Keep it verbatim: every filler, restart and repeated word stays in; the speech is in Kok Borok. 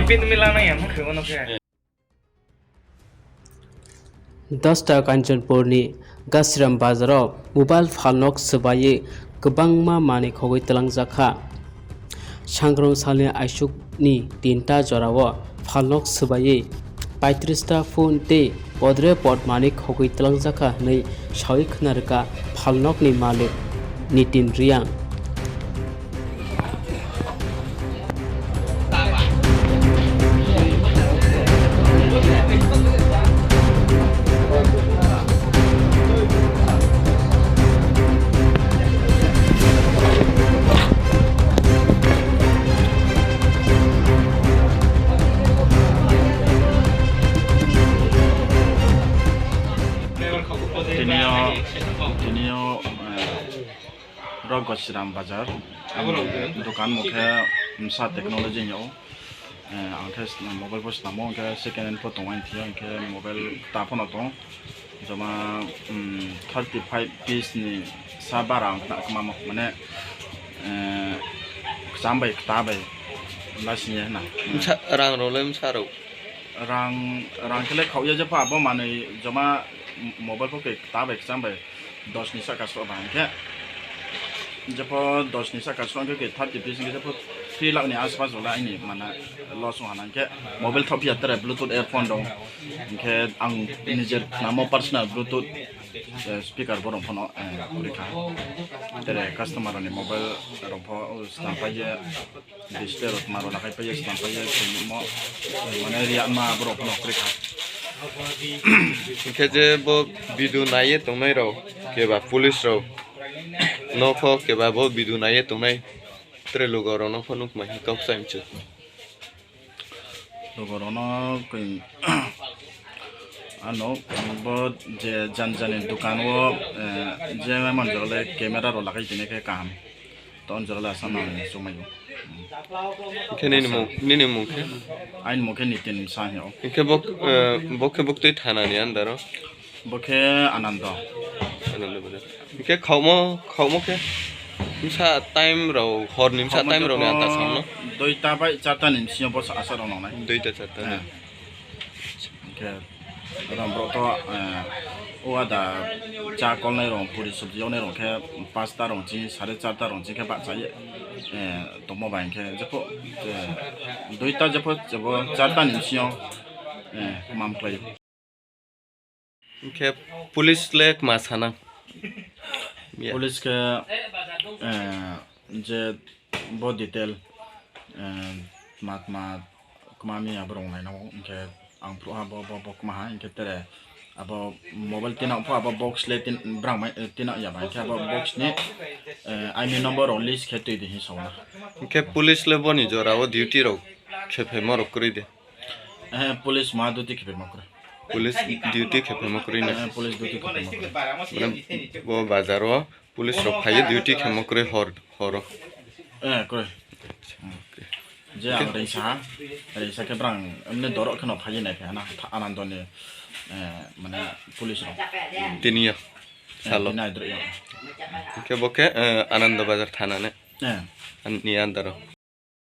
Pin milang na yang khe ono khe. Dosta Kanchanpurni Gashiram bazaro mobile phalnok swbaiwi kwbangma manwi khogwi twlangjakha. Sangrong salni aisukni tinta jorao phalnok swbaiwi paitris ta phone tei podre pod manwi khogwi twlangjakha hwnwi sawi khwnarwkha phalnokni malik Nitin Riang. Tini o, tini o, eh, Rok Gosiram Bazar. Ani dokan mokhe Msa Technology hinyo. Eh, ang khe mobile bo snamo, hwnkhe second hand pho tongo ani thio, hwnkhe mobile ta phano tongo. Joma, mm, thirty five piece ni sa bara ang khna kwmamo, mane, eh, kwcham bai kwta bai lasini hwna. Msa, rang rok le msa rok? Rang, rang khe le khauya jepha abo manwi joma mobile pho khe kwta bai kwcham bai. Dos ni saka sro ba hwnkhe, jepho dos ni saka sro hwnkhe thirty piece hwnkhe jepho three lakh ni aspas wala aini mana loss wng hana hwnkhe mobile thok phiya tere bluetooth earphone dong hwnkhe ang nijer namo personal bluetooth, eh, speaker borok phano, eh, kwrwi kha tere customer rokni mobile rok pho swnam paiye. Display rok maro lakai paiya, slam paiya, sini mo, mane riya ma borok no kri kha. Hingke je bo video naiye tongnai rok, keba police rok, nokho keba bo video naiye tongnai, tere lugo rok nokho nukmai kok sai mchu. Lugo rok no koi, ano bo je jan jani dukan o, eh, je man jole camera rok lakai tini khe kaham. Ton jora la sama ni chumai. Khe nini mung, nini mung khe? Aini mung khe Nitin Msa hino. Khe bok, eh, bok khe bok twi thana ni andaro? Bo khe Anando. Anando bazar. Khe khaumo, khaumo khe? Msa time rok, hor ni msa time rok ni anta samno? Duita bai charta ni bisingo bo asa rok nongnai. Duita charta ni. Eh. Khe rom borok to, eh, o ada cha kolnai rong puri sobji yoknai rong khe pasta rong chini sare charta rong chini khe bahchai, eh, tongma bai khe jepho, eh, duita jepho jepho charta ni bisingo, eh, mam khlai. Khe police le ma sanang? Police khe, eh, je bo detail, eh, tma tma kwma mi aborok nainao, hwnkhe ang phuru ha bo, bo, bo kwma ha, hwnkhe tere abo mobile tina pho abo box le tin-, brang bai, eh, tina ya bai, hwnkhe abo box ni, eh, I M E I number rok list khe twi di hinwi sauna. Hwnkhe police le boni jora o duty rok khe phaima rok kwrwi de? Eh, police ma duty khe phaima kwrwi. Police duty khe phaima kwrwi na? Eh, police duty khe phaima kwrwi. Mane bo bazar o police rok phaiwi duty khe mo kwrwi hor, horo. Eh, kwrwi. Je ang reisa ha, reisa khe brang emne dorok kheno phaiwi nai khe na, Anando ni, eh, mane police rok. Tini ya? Eh, salo. Tini aidro ya. Khe bo khe, eh, Anando Bazar thana ne? Eh. An-, ni andaro.